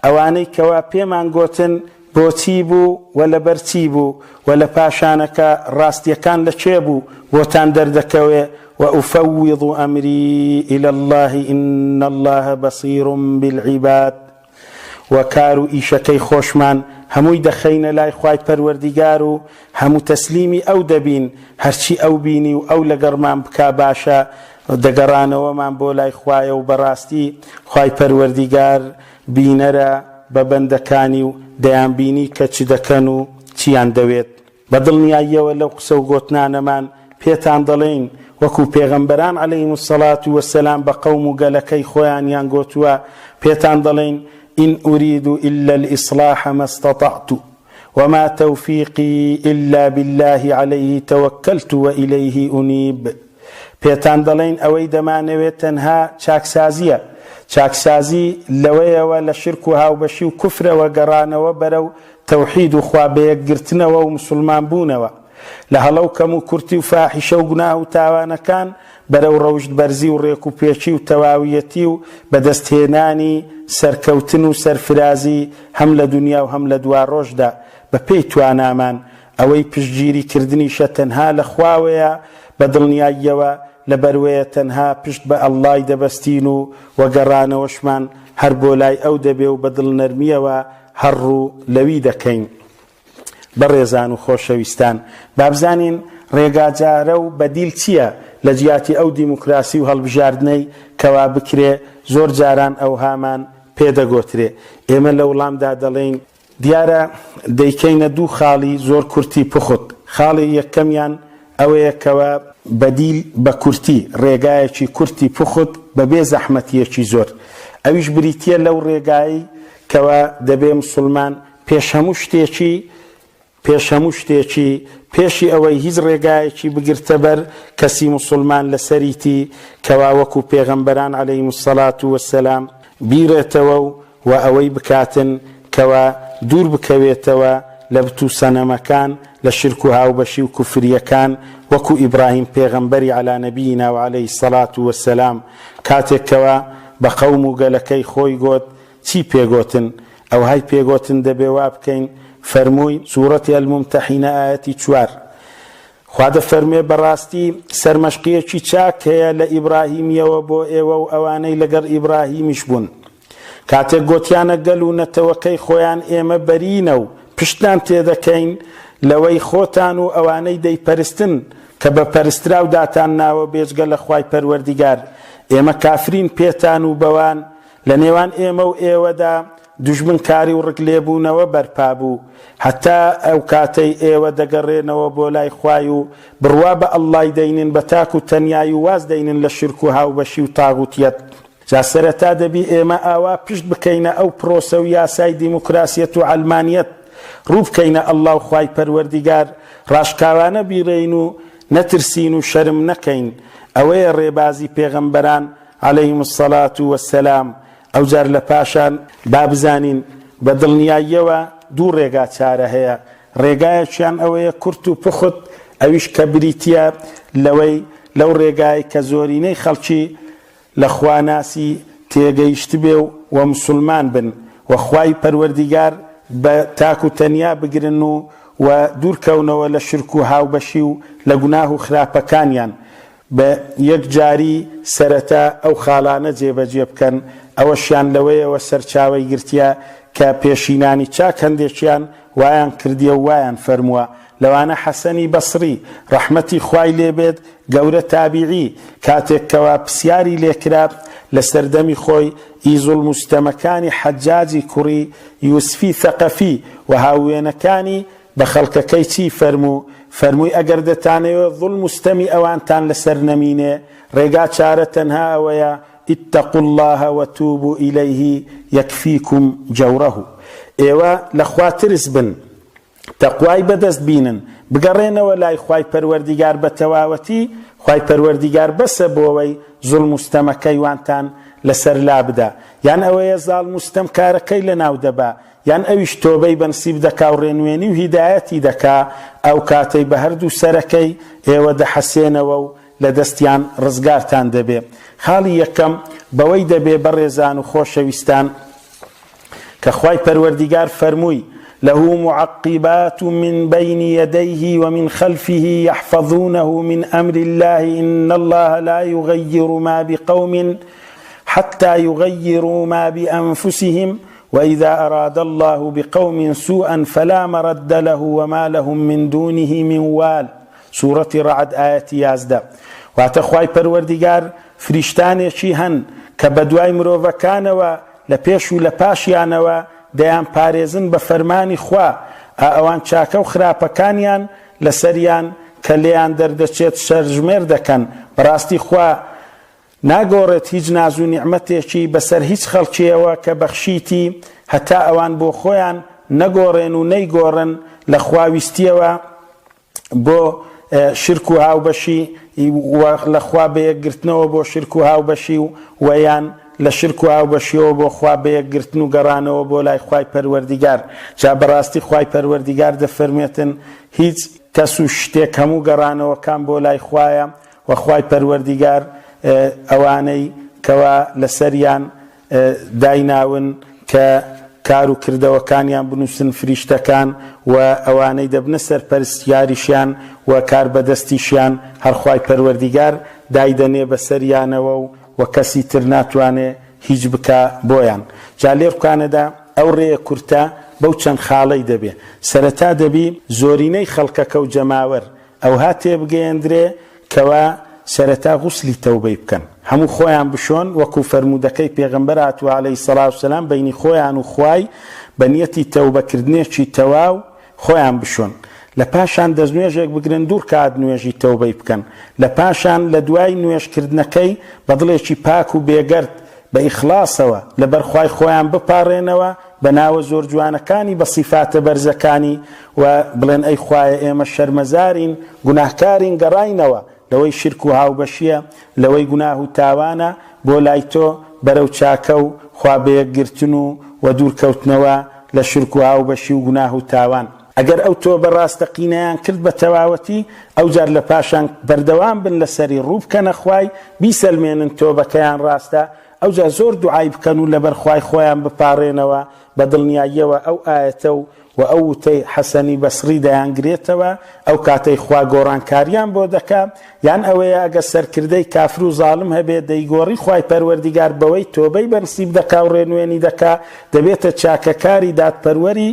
ئەوانەی کەوا پێمان گۆتن بۆچی بوو و لەبەر چی بوو و لە پاشانەکە ڕاستیەکان لە کێ بوو بۆتان دەردەکەوێ، وأفوض أمري إلى الله إن الله بصير بالعباد. و کار و ئیشەکەی خۆشمان هەمووی دەخەینە لای خوای پەروەردیگار و هەموو تەسلیمی ئەو دەبین، هەرچی ئەو بینی و ئەو لەگەڕمان بکا باشە، دەگەڕانەوەمان بۆ لای خوایە و بەڕاستی خوای پەروەردیگار بینەرە بە بەندەکانی و دەیانبینی کە چ دەکەن و چیان دەوێت. بە دڵنیاییەوە لەو قسە و گۆتنانەمان پێتان دەڵێین، وەکو پێغەمبەران علیهم الصلوة والسلام بە قەوم و گەلەکەی خۆیانیان گۆتووە، پێتان دەڵێین، ان ارید الا الاصلاح ما استطعت وما توفیقی الا باللە علیه توکلت والیه انیب. پێتان دەڵێین ئەوەی دەمانەوێت تەنها چاکسازییە، چاکسازی لەوەیەوە لە شرک و هاوبەشی و کوفرەوە گەڕانەوە بەرەو تەوحید و خوا بەیەکگرتنەوە و موسڵمان بوونەوە لە هەڵە و کەم و کورتی و فاحیشە و گوناه و تاوانەکان بەرەو ڕەوشت بەرزی و ڕێک و پێکی و تەواویەتی و بەدەستهێنانی سەرکەوتن و سەرفرازی هەم لە دونیا و هەم لە دواڕۆژدا بە پێی توانامان ئەوەی پشتگیری کردنیشە تەنها لە خواوەیە بە دڵنیاییەوە لەبەروەیە تەنها پشت بە اللە ی دەبەستین و وە گەڕانەوەشمان هەر بۆ لای ئەو دەبێ و بە دڵنەرمیەوە هەر ڕوو لەوی دەکەین. بەڕێزان و خۆشەویستان بابزانین ڕێگاجارە و بەدیل چیە لە جیاتی ئەو دیموکراسی و هەڵبژاردنەی کەوا بکرێ زۆر جاران ئەوهامان پێ دەگۆترێ ئێمە لە وڵامدا دەڵێین دیارە دەیکەینە دوو خاڵی زۆر کورتی پوخت، خاڵی یەکەمیان ئەوەیە کەوا بەدیل بە کورتی، ڕێگایەکی کورتی پوخت بە بێ زەحمەتییەکی زۆر، ئەویش بریتییە لەو ڕێگایەی کەوا دەبێ موسڵمان پێش هەموو شتێکی پێش هەموو شتێکی پێشی ئەوەی هیچ ڕێگایەکی بگرتە بەر کەسی موسڵمان لەسەریتی کەوا وەکو پێغەمبەران علیهم الصلوة والسلام بیڕێتەوە و وە ئەوەی بکاتن کەوا دوور بکەوێتەوە لە بت و سەنەمەکان لە شرک و هاوبەشی و کوفریەکان وەکو ئیبراهیم پێغەمبەری علی نبینا و علیه الصلوة والسلام کاتێک کەوا بە قەوم و گەلەکەی خۆی گۆت چی پێگۆتن ئەوهای پێگۆتن دەبێ وابکەین فەرمووی، سورەتی الممتحنە ئایەتی چوار، خوا دەفەرموێ، بەڕاستی سەرمەشقیەکی چاک هەیە لە ئیبراهیمیەوە بۆ ئێوە و ئەوانەی لەگەڵ ئیبراهیمیش بوون کاتێک گۆتیانە گەل و نەتەوەکەی خۆیان ئێمە بەرینە و پشتتان تێدەکەین لەوەی خۆتان و ئەوانەی دەیپەرستن کە بە پەرستراو داتان ناوە بێجگە لە خوای پەروەردیگار ئێمە کافرین پێتان و بەوان لە نێوان ئێمە و ئێوەدا دوژمنکاری و ڕک لێبوونەوە بەرپا بوو هەتا ئەو کاتەی ئێوە دەگەڕێنەوە بۆ لای خوای و بڕوا بە اللە ی دەینن بە تاک و تەنیایی و واز دەینن لە شیرک و هاوبەشی و تاغوتیەت. جا سەرەتا دەبی ئێمە ئاوا پشت بکەینە ئەو پرۆسە و یاسای دیموکراسیەت و عەلمانیەت، ڕوو بکەینە اللە و خوای پەروەردیگار، ڕاشکاوانە بیڵێین و نەترسین و شەرم نەکەین، ئەوەیە ڕێبازی پێغەمبەران علیهم الصلوة والسلام، ئەوجار لە پاشان با بزانین بە دڵنیاییەوە دوو ڕێگا چارە هەیە، ڕێگایەکیان ئەوەیە کورت و پوخت، ئەویش کە بریتییە لەوەی لەو ڕێگای کە زۆرینەی خەڵکی لە خواناسی تێگەیشتبێ و و موسڵمان بن و خوای پەروەردیگار بە تاک و تەنیا بگرن و و دوورکەونەوە لە شرک و هاوبەشی و لە گوناه و خراپەکانیان بە یەکجاری سەرەتا ئەو خاڵانە جێبەجێ بکەن، ئەوەشیان لەوەیەوە سەرچاوەی گرتیە کە پێشینانی چاک هەندێکیان وایان کردیە و وایان فەرمووە، لەوانە حەسەنی بەسڕی، ڕەحمەتی خوای لێ بێت، گەورە تابیعی، کاتێک کەوا پسیاری لێ کرا لە سەردەمی خۆی ی زوڵم و ستەمەکانی حەجاجی کوڕی یوسفی ثەقەفی و هاووێنەکانی بە خەڵکەکەی چی فەرموو؟ فەرمووی ئەگەر دەتانەوێ زوڵم و ستەمی ئەوانتان لەسەر نەمینێ، ڕێگا چارە تەنها ئەوەیە، اتقوا اللە وتوبوا الیه یکفیکم جوره، ئێوە لە خوا ترس بن، تەقوای بەدەست بینن، بگەڕێنەوە لای خوای پەروەردیگار بە تەواوەتی، خوای پەروەردیگار بەسە بۆوەی زوڵم و ستەمەکەی وانتان لەسەر لابدا، یان ئەوەیە زاڵم و ستەمکارەکەی لەناو دەبا، یان ئەویش تۆبەی بەنسیب دەکا و ڕێنوێنی و هیدایەتی دەکا، ئەو کاتەی بە هەردوو سەرەکەی ئێوە دەحەسێنەوە و لە دەستیان ڕزگارتان دەبێ. خاڵی یەکەم، بەوەی دەبێ بەڕێزان و خۆشەویستان کە خوای پەروەردیگار فەرمووی. له معقبات من بين يديه ومن خلفه يحفظونه من أمر الله إن الله لا يغير ما بقوم حتى يغيروا ما بأنفسهم وإذا أراد الله بقوم سوءا فلا مرد له وما لهم من دونه من وال سورەتی ڕەعد ئایەتی 11 واتە خوای پەروەردیگار فریشتانێکی هەن کە بەدوای مرۆڤەکانەوە لە پێش و لە پاشیانەوە دەیانپارێزن بە فەرمانی خوا، ئا ئەوان چاکە و خراپەکانیان لەسەریان کە لێیان دەردەچێت سەرژمێر دەکەن، بەڕاستی خوا ناگۆڕێت هیچ ناز و نیعمەتێکی بەسەر هیچ خەڵکیەوە کە بەخشیتی هەتا ئەوان بۆ خۆیان نەگۆڕێن و نەیگۆڕن لە خواویستیەوە. بۆ شرک و هاوبەشی و لە خوا بەیەکگرتنەوە بۆ شرک و هاوبەشی و وە یان لە شرک و هاوبەشیەوە بۆ خوا بەیەکگرتن و گەڕانەوە بۆ لای خوای پەروەردیگار جا بەڕاستی خوای پەروەردیگار دەفەرموێتن هیچ کەس و شتێک هەموو گەڕانەوەکان بۆ لای خوایە و خوای پەروەردیگار ئەوانەی کەوا لەسەریان دایناون کە کار و کردەوەکانیان بنووسن فریشتەکان و ئەوانەی دەبنە سەرپەرستیاریشیان و کاربەدەستیشیان هەر خوای پەروەردیگار دایدەنێ بەسەریانەوە و و کەسی تر ناتوانێ هیچ بکا بۆیان جا لێرکانەدا ئەو ڕێیە کورتە بەو چەند خاڵەی دەبێ سەرەتا دەبی زۆرینەی خەڵکەکە و جەماوەر ئەوها تێبگەیەندرێ کەوا سەرەتا غوسلی تەوبەی بکەن هەموو خۆیان بشۆن وەکو فەرموودەکەی پێغەمبەر هاتووە علیە الصلوە والسلام بەینی خۆیان و خوای بە نیەتی تەوبە کردنێکی تەواو خۆیان بشۆن لە پاشان دەستنوێژێک بگرن دوو ڕکات نوێژی تەوبەی بکەن لە پاشان لە دوای نوێژ کردنەکەی بە دڵێکی پاک و بێگەرد بە ئیخڵاسەوە لەبەر خوای خۆیان بپاڕێنەوە بە ناوە زۆر جوانەکانی بە سیفاتە بەرزەکانی و بڵێن ئەی خوایە ئێمە شەرمەزارین گوناهکارین گەڕاینەوە لەوەی شیرک و هاوبەشیە لەوەی گوناه و تاوانە بۆ لای تۆ بەرەو چاکە و خوا بەیەکگرتن و وە دوور کەوتنەوە لە شیرک و هاوبەشی و گوناه و تاوان. ئەگەر ئەو تۆبە ڕاستەقینەیان کرد بە تەواوەتی ئەوجار لە پاشان بەردەوام بن لەسەری ڕوو بکەنە خوای بیسەلمێنن تۆبەکەیان ڕاستە ئەوجا زۆر دوعای بکەن و لەبەر خوای خۆیان بپاڕێنەوە بە دڵنیاییەوە ئەو ئایەتە و وە ئەو وتەی حەسەنی بەسڕی دەیانگرێتەوە ئەو کاتەی خوا گۆڕانکاریان بۆ دەکا یان ئەوەیە ئەگەر سەرکردەی کافر و زاڵم هەبێ دەیگۆڕی خوای پەروەردیگار بەوەی تۆبەی بەنسیب دەکا و ڕێنوێنی دەکا دەبێتە چاکەکاری دادپەروەری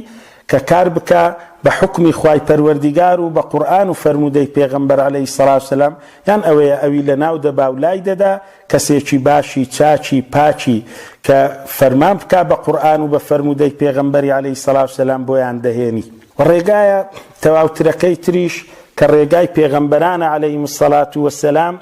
کە کار بکا بە حوکمی خوای پەروەردیگار و بە قورئان و فەرموودەی پێغەمبەر علیە الصلوە والسلام یان ئەوەیە ئەوی لەناو دەبا و لای دەدا کەسێکی باشی چاکی پاکی کە فەرمان بکا بە قورئان و بە فەرموودەی پێغەمبەری علیە الصلوە والسلام بۆیان دەهێنی. وە ڕێگایە تەواوترەکەی تریش کە ڕێگای پێغەمبەرانە علیهم الصلوە والسلام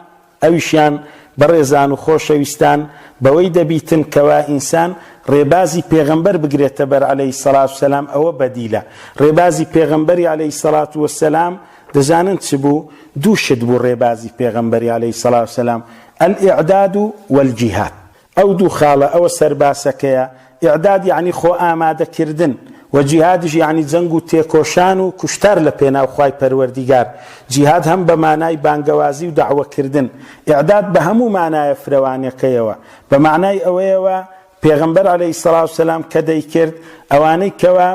ئەویشیان بەڕێزان و خۆشەویستان بەوەی دەبیتن کەوا ئینسان ڕێبازی پێغەمبەر بگرێتە بەر علیە الصلوە والسلام ئەوە بەدیلە ڕێبازی پێغەمبەری علیە الصلوە والسلام دەزانن چ بوو؟ دوو شت بوو ڕێبازی پێغەمبەری علیە الصلوە والسلام الاعداد والجهاد ئەو دوو خاڵە ئەوە سەرباسەکەیە، ئیعداد یەعنی خۆ ئامادە کردن، وە جیهادیش یەعنی جەنگ و تێکۆشان و کوشتار لە پێناو خوای پەروەردیگار، جیهاد هەم بە مانای بانگەوازی و دەعوە کردن، ئیعداد بە هەموو مانایە فرەوانەکەیەوە، بە مانای ئەوەیەوە پێغەمبەر علیە الصلوە والسلام کە دەیکرد ئەوانەی کەوا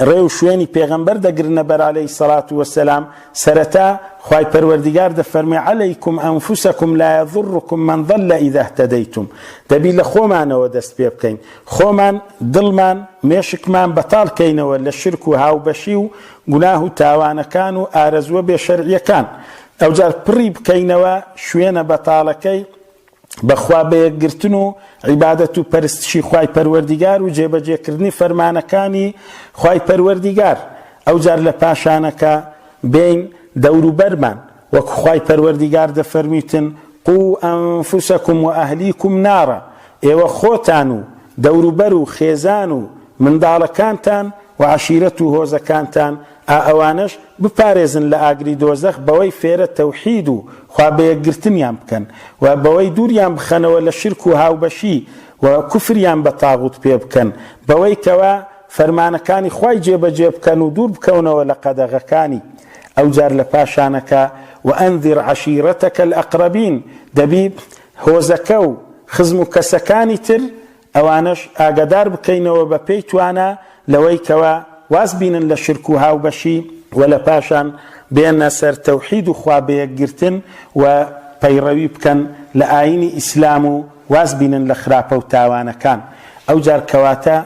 ڕێ و شوێنی پێغەمبەر دەگرنە بەر علیە الصلوە والسلام سەرەتا خوای پەروەردگار دەفەرموێ علیکم انفسکم لا یضرکم من ضل اذا اهتدیتم دەبی لە خۆمانەوە دەست پێ بکەین خۆمان دڵمان مێشکمان بەتاڵ کەینەوە لە شرک و هاوبەشی و گوناه و تاوانەکان و ئارەزووە بێ شەرعیەکان ئەوجار پڕی بکەینەوە شوێنە بەتاڵەکەی بە خوا بەیەکگرتن و عیبادەت و پەرستشی خوای پەروەردیگار و جێبەجێکردنی فەرمانەکانی خوای پەروەردیگار ئەوجار لە پاشانەکە بێین دەوروبەرمان وەک خوای پەروەردیگار دەفەرمیتن قو ئەنفسکم و ئەهلیکم نارا ئێوە خۆتان و دەوروبەر و خێزان و منداڵەکانتان و عەشیرەت و هۆزەکانتان ئا ئەوانەش بپارێزن لە ئاگری دۆزەخ بەوەی فێرە تەوحید و خوا بەیەکگرتنیان بکەن و بەوەی دووریان بخەنەوە لە شیرک و هاوبەشی و کوفریان بە تاغوت پێ بکەن بەوەی کەوا فەرمانەکانی خوای جێبەجێ بکەن و دوور بکەونەوە لە قەدەغەکانی ئەوجار لە پاشانەکە وانذر عشیرتک الاقربین دەبی هۆزەکە و خزم و کەسەکانی تر ئەوانەش ئاگادار بکەینەوە بە پێی توانا لەوەی کەوا واز بینن لە شرک و هاوبەشی و لە پاشان بێنە سەر تەوحید و خوا بەیەکگرتن و پەیڕەوی بکەن لە ئاینی ئیسلام و واز بینن لە خراپە و تاوانەکان. ئەوجار کەواتە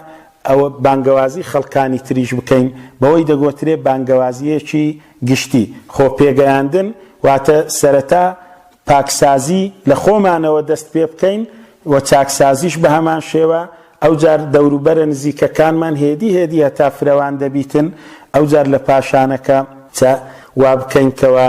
ئەوە بانگەوازی خەڵکانی تریش بکەین بەوەی دەگۆترێ بانگەوازییەکی گشتی، خۆ پێگەیاندن، واتە سەرەتا پاکسازی لە خۆمانەوە دەست پێ بکەین و چاکسازیش بە هەمان شێوە، ئەوجار دەوروبەرە نزیکەکانمان هێدی هێدی هەتا فرەوان دەبیتن، ئەوجار لە پاشانەکە چە وا بکەین کەوا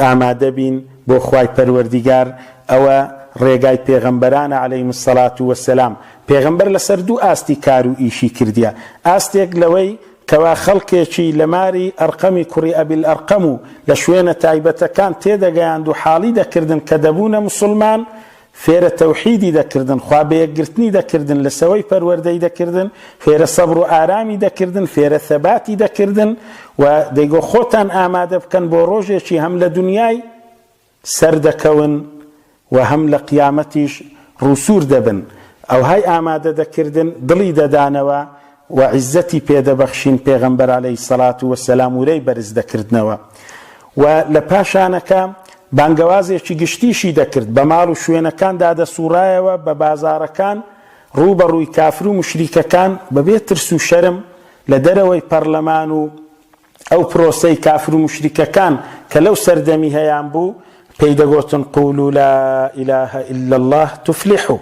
ئامادە بین بۆ خوای پەروەردیگار، ئەوە ڕێگای پێغەمبەرانە علیهم الصلوة والسلام، پێغەمبەر لەسەر دوو ئاستی کار و ئیشی کردیە، ئاستێک لەوەی کەوا خەڵکێکی لە ماری ئەرقەمی کوڕی ئەبی الئەرقەم و لە شوێنە تایبەتەکان تێدەگەیاند و حاڵی دەکردن کە دەبوونە موسڵمان، فێرە تەوحیدی دەکردن، خوا بەیەکگرتنی دەکردن، لەسەوەی پەروەردەی دەکردن، فێرە سەبر و ئارامی دەکردن، فێرە ثەباتی دەکردن و دەیگۆ خۆتان ئامادە بکەن بۆ ڕۆژێکی هەم لە دونیای سەردەکەون و هەم لە قیامەتیش ڕووسوور دەبن، ئەوهای ئامادە دەکردن، دڵی دەدانەوە و عیززەتی پێ دەبەخشین، پێغەمبەر علیە الصلوە و السلام ورەی بەرز دەکردنەوە و لە پاشانەکە بانگەوازێکی گشتیشی دەکرد، بە ماڵ و شوێنەکاندا دەسوڕایەوە، بە بازاڕەکان ڕوو بە ڕووی کافر و موشریکەکان بەبێ ترس و شەرم لە دەرەوەی پەڕلەمان و ئەو پرۆسەی کافر و موشریکەکان کە لەو سەردەمی هەیان بوو پێی دەگۆتن قولوا لا اله الا اللە تفلحوا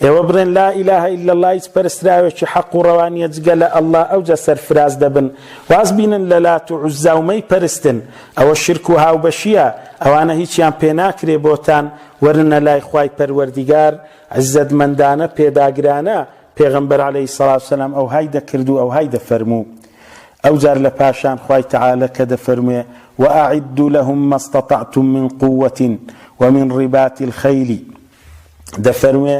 ئێوە بڵێن لا اله الا اللە هیچ پەرستراوێکی حەق و ڕەوا نییە جگە لە اللە ئەوجا سەرفراز دەبن واز بینن لە لات و عوزا و مەیپەرستن ئەوە شرک و هاوبەشییە ئەوانە هیچیان پێ ناکرێ بۆتان وەرنە لای خوای پەروەردیگار عزەتمەندانە پێداگرانە پێغەمبەر علیە الصلوە والسلام ئەوهای دەکرد و ئەوهای دەفەرموو. ئەوجار لە پاشان خوای تعالی کە دەفەرموێ، وأعدوا لهم ما استطعتم من قوة ومن رباط الخیل، دەفەرموێ،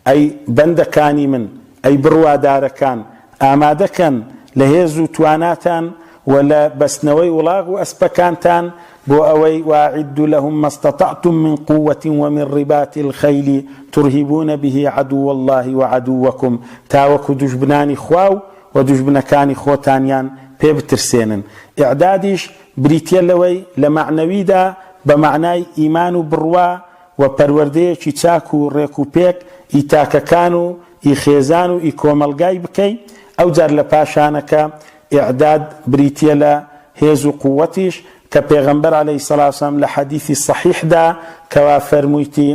ئەی بەندەکانی من، ئەی بڕوادارەکان، ئامادە کەن لە هێز و تواناتان و لە بەستنەوەی وڵاغ و ئەسپەکانتان بۆ ئەوەی، واعدوا لهم ما استطعتم من قوة ومن رباط الخیل ترهبون به عدو اللە وعدوکم، تاوەکو دوژبنانی خوا و و دوژمنەکانی خۆتانیان پێ بترسێنن. ئیعدادیش بریتیە لەوەی لە مەعنەویدا بە مەعنای ئیمان و بڕوا و پەروەردەیەکی چاک و ڕێک و پێک ی تاکەکان و ی خێزان و ی کۆمەڵگای بکەی، ئەوجار لە پاشانەکە ئیعداد بریتیە لە هێز و قوەتیش کە پێغەمبەر علیە الصلوە والسلام لە حەدیثی صحیحدا کەوا فەرموویتی،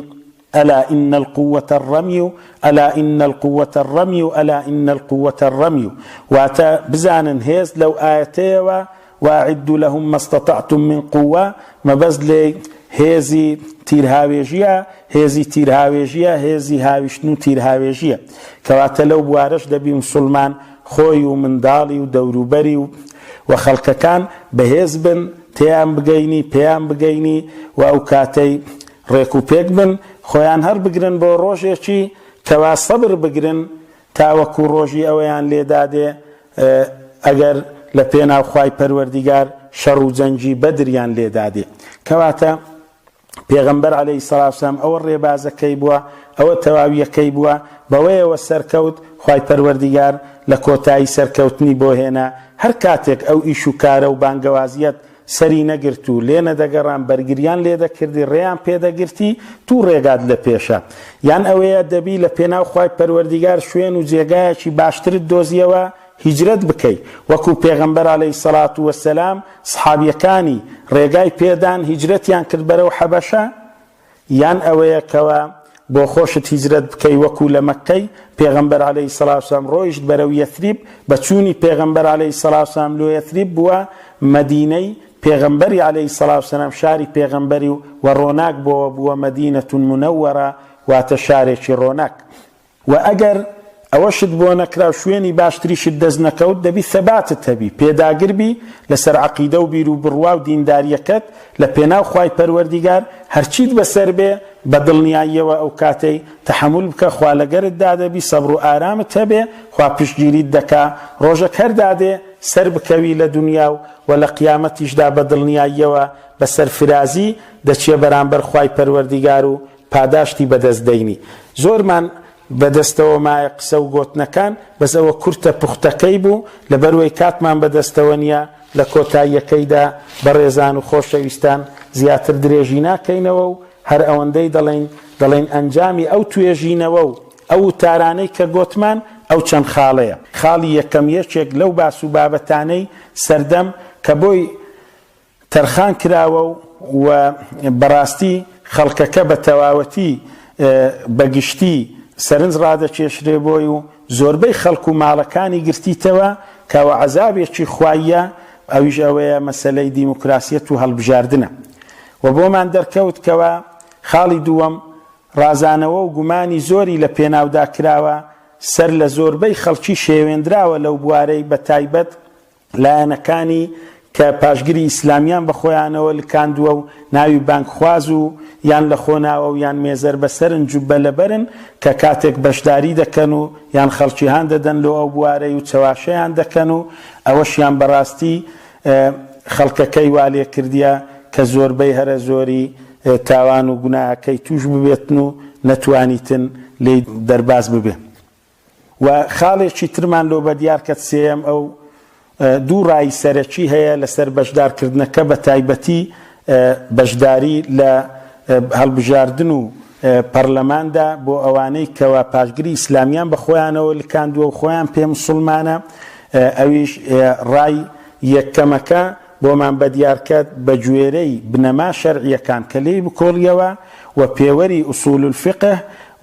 الا ان القوە الرمی الا ان القوە الرمی الا ان القوە الرمی، واتە، بزانن هێز لەو ئایەتەیەوە، واعدوا لهم ما استطعتم من قوە، مەبەست لێی هێزی تیرهاوێژیە، هێزی تیرهاوێژیە، هێزی هاویشتن و تیرهاوێژیە. کەواتە لەو بوارەش دەبی موسوڵمان خۆی و منداڵی و دەوروبەری و و خەڵکەکان بەهێز بن، تێیان بگەینی، پێیان بگەینی و ئەو کاتەی ڕێک و پێک بن، خۆیان هەربگرن بۆ ڕۆژێکی کەوا سەبر بگرن تاوەکو ڕۆژی ئەوەیان لێ دادێ ئەگەر لە پێناو خوای پەروەردیگار شەڕ و جەنگی بەدریان لێ دادێ. کەواتە پێغەمبەر عەلەیهی سەڵات وسلام ئەوە ڕێبازەکەی بووە، ئەوە تەواویەکەی بووە، بەوەیەوە سەرکەوت، خوای پەروەردیگار لە کۆتایی سەرکەوتنی بۆ هێنا، هەر کاتێک ئەو ئیش و کارە و بانگەوازیەت سەری نەگرت و لێ نەدەگەڕان بەرگریان لێ دەکردی ڕێیان پێ دەگرتی توو ڕێگات لە پێشە یان ئەوەیە دەبی لە پێناو خوای پەروەردیگار شوێن و جێگایەکی باشترت دۆزیەوە هیجرەت بکەی وەکو پێغەمبەر علیە سەڵات وسلام سحابیەکانی ڕێگای پێدان هیجرەتیان کرد بەرەو حەبەشە یان ئەوەیە کەوا بۆ خۆشت هیجرەت بکەی وەکو لە مەککەی پێغەمبەر علیە سڵاو سلام ڕۆیشت بەرەو یەثریب بە چوونی پێغەمبەر علیە سڵاو سلام لۆ یەثریب بووە مەدینەی پێغەمبەری علیە سڵاو سلام شاری پێغەمبەری و وە ڕۆناک بۆوە بووە مەدینە منەوەرە واتە شارێکی ڕۆناک. وە ئەگەر ئەوەشت بۆ نەکرا و شوێنی باشتریشت دەست نەکەوت دەبی ثەباتت هەبی، پێداگر بی لەسەر عەقیدە و بیرو بڕوا و دینداریەکەت لە پێناو خوای پەروەردیگار، هەرچیت بەسەر بێ بە دڵنیاییەوە ئەو کاتەی تەحەمول بکە خوا لەگەرتدا دەبی سەبر و ئارامت هەبێ خوا پشتگیریت دەکا ڕۆژەک هەر دادێ سەر بکەوی لە دونیا و وە لە قیامەتیشدا بە دڵنیاییەوە بە سەرفرازی دەچیە بەرامبەر خوای پەروەردیگار و پاداشتی بەدەست دەینی. زۆرمان بەدەستەوە مایە قسە و گۆتنەکان، بەس ئەوە کورتە پوختەکەی بوو، لەبەروەی کاتمان بەدەستەوە نیە، لە کۆتاییەکەیدا بەڕێزان و خۆشەویستان زیاتر درێژی ناکەینەوە و هەر ئەوەندەی دەڵێین، دەڵێین ئەنجامی ئەو توێژینەوە و ئەو وتارانەی کە گۆتمان ئەو چەند خاڵەیە. خاڵی یەکەم یەکێک لەو باس و بابەتانەی سەردەم کە بۆی تەرخان کراوە و و بەڕاستی خەڵکەکە بە تەواوەتی بە گشتی سەرنج ڕادەکێشرێ بۆی و زۆربەی خەڵک و ماڵەکانی گرتیتەوە کە ئەوە عەزابێکی خواییە ئەویش ئەوەیە مەسەلەی دیموکراسیەت و هەڵبژاردنە و بۆمان دەرکەوت کەوا خاڵی دووەم ڕازانەوە و گومانی زۆری لە پێناودا کراوە سەر لە زۆربەی خەڵکی شێوێندراوە لەو بوارەی بە تایبەت لایەنەکانی کە پاشگری ئیسلامیان بە خۆیانەوە لکاندووە و ناوی بانگخواز و یان لە خۆ ناوە و یان مێزەر بەسەرن جوببە لەبەرن کە کاتێک بەشداری دەکەن و یان خەڵکی هان دەدەن لۆ ئەو بوارەی و چەواشەیان دەکەن و ئەوەشیان بەڕاستی خەڵکەکەی وا لێ کردیە کە زۆربەی هەرە زۆری تاوان و گوناهەکەی توش ببێتن و نەتوانیتن لێی دەرباز ببێ. و خاڵێکی ترمان لۆ بەدیار کەت سێیەم ئەو دوو ڕای سەرەکی هەیە لەسەر بەشدارکردنەکە بە تایبەتی بەشداری لە هەڵبژاردن و پەڕلەماندا بۆ ئەوانەی کەوا پاشگری ئیسلامیان بە خۆیانەوە لکاندووە و خۆیان پێ مسوڵمانە ئەویش ڕای یەکەمەکە بۆمان بەدیارکەت بەگوێرەی بنەما شەرعیەکان کە لێی بکۆڵیەوە و پێوەری اصول الفقه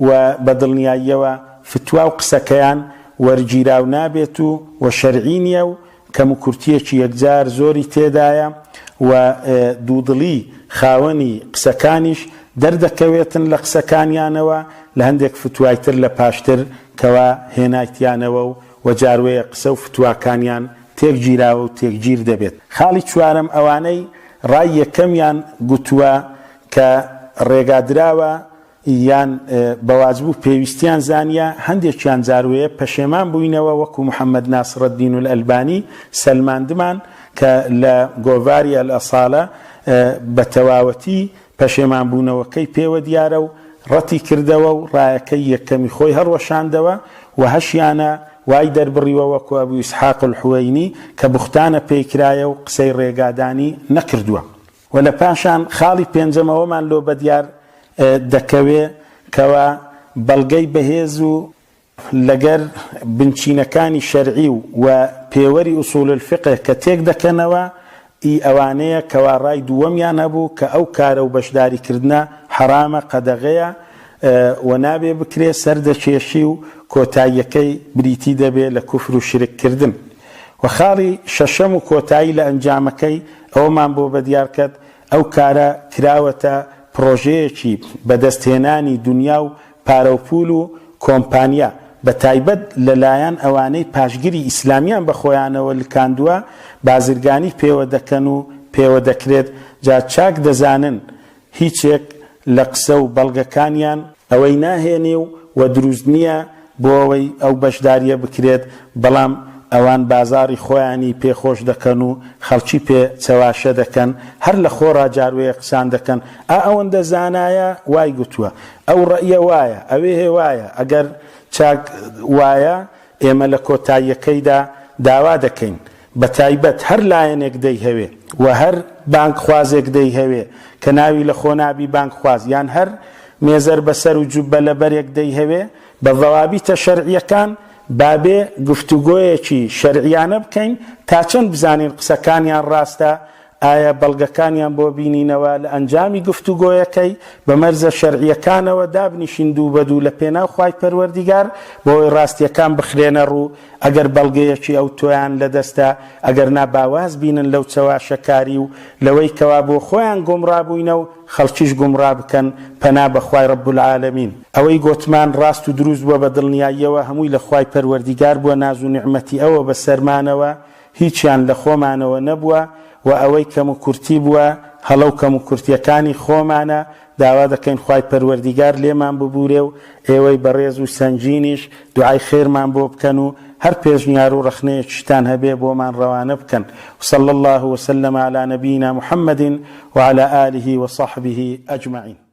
و بەدڵنیاییەوە فتوا و قسەکەیان وەرگیراو نابێت و و شەرعی نیە و کەموکورتیەکی یەکجار زۆری تێدایە و دوودڵی خاوەنی قسەکانیش دەردەکەوێتن لە قسەکانیانەوە لە هەندێک فتوای تر لە پاشتر کەوا هێنایتیانەوە و و جاروەیە قسە و فتواکانیان تێکگیراوە و تێکگیر دەبێت. خاڵی چوارەم، ئەوانەی ڕای یەکەمیان گوتووە کە ڕێگادراوە یان بە واجب و پێویستیان زانیە، هەندێکیان جاروەیە پەشێمان بووینەوە وەکو محمد ناصرالدین الالبانی سەلماندمان کە لە گۆڤاری الاصالە بە تەواوەتی پەشێمان بوونەوەکەی پێوە دیارە و ڕەتی کردەوە و ڕایەکەی یەکەمی خۆی هەڵوەشاندەوە و هەشیانە وای دەربڕیوە وەکو ئەبو ئیسحاق الحوەینی کە بوختانە پێی کرایە و قسەی ڕێگادانی نەکردووە. وە لە پاشان خاڵی پێنجەم ئەوەمان لۆ بەدیار دەکەوێ کەوا بەڵگەی بەهێز و لەگەر بنچینەکانی شەرعی و و پێوەری اصول الفقه کە تێک دەکەنەوە ئی ئەوانەیە کەوا ڕای دووەمیان هەبوو کە ئەو کارە و بەشداری کردنە حەرامە قەدەغەیە و نابێ بکرێ سەر دەکێشی و کۆتاییەکەی بریتی دەبێ لە کوفر و شرک کردن. وە خاڵی شەشەم و کۆتایی لە ئەنجامەکەی ئەوەمان بۆ بەدیار کەت ئەو کارە کراوەتە پڕۆژەیەکی بەدەست هێنانی دونیا و پارەو پول و کۆمپانیا بەتایبەت لە لایەن ئەوانەی پاشگری ئیسلامیان بە خۆیانەوە لکاندوە بازرگانی پێوە دەکەن و پێوە دەکرێت جا چاک دەزانن هیچێک لە قسە و بەڵگەکانیان ئەوەی ناهێنی و و دروست نیە بۆ ئەوەی ئەو بەشداریە بکرێت بەڵام ئەوان بازاڕی خۆیانی پێ خۆش دەکەن و خەڵکی پێ چەواشە دەکەن هەر لە خۆڕا جاروەیە قسان دەکەن ئا ئەوەندە زانایە وای گوتوە ئەو ڕەئیە وایە ئەوێ وایە ئەگەر چاک وایە ئێمە لە کۆتاییەکەیدا داوا دەکەین بەتایبەت هەر لایەنێک دەیهەوێ و هەر بانگخوازێک دەیهەوێ کە ناوی لە خۆ نابی بانگخواز یان هەر مێزەر بەسەر و جوببە لەبەرێک دەیهەوێ بە ضوابیتە شەرعیەکان با بێ گفتوگۆیەکی شەرعیانە بکەین تا چەند بزانین قسەکانیان ڕاستە ئایا بەڵگەکانیان بۆ بینینەوە لە ئەنجامی گفتوگۆیەکەی بە مەرجە شەرعیەکانەوە دابنیشین دوو بە دوو لە پێناو خوای پەروەردیگار بۆ ئەوەی ڕاستیەکان بخرێنە ڕوو ئەگەر بەڵگەیەکی ئەوتۆیان لە دەستە ئەگەر نا با واز بینن لەو چەواشەکاری و لەوەی کەوا بۆ خۆیان گومڕا بووینە و خەڵکیش گومڕا بکەن پەنا بە خوای رب العالمین. ئەوەی گۆتمان ڕاست و دروست بووە بە دڵنیاییەوە هەمووی لە خوای پەروەردیگار بووە ناز و نیعمەتی ئەوە بەسەرمانەوە هیچیان لە خۆمانەوە نەبووە و ئەوەی کەموکورتی بووە هەڵە و کەموکورتیەکانی خۆمانە داوا دەکەین خوای پەروەردیگار لێمان ببورێ و ئێوەی بەڕێز و سەنگینیش دوعای خێرمان بۆ بکەن و هەر پێشنیار و ڕەخنەیەکیشتان هەبێ بۆمان ڕەوانە بکەن وصلی اللە وسلم علی نبینا محمد وعلی آله وصحبه اجمعین.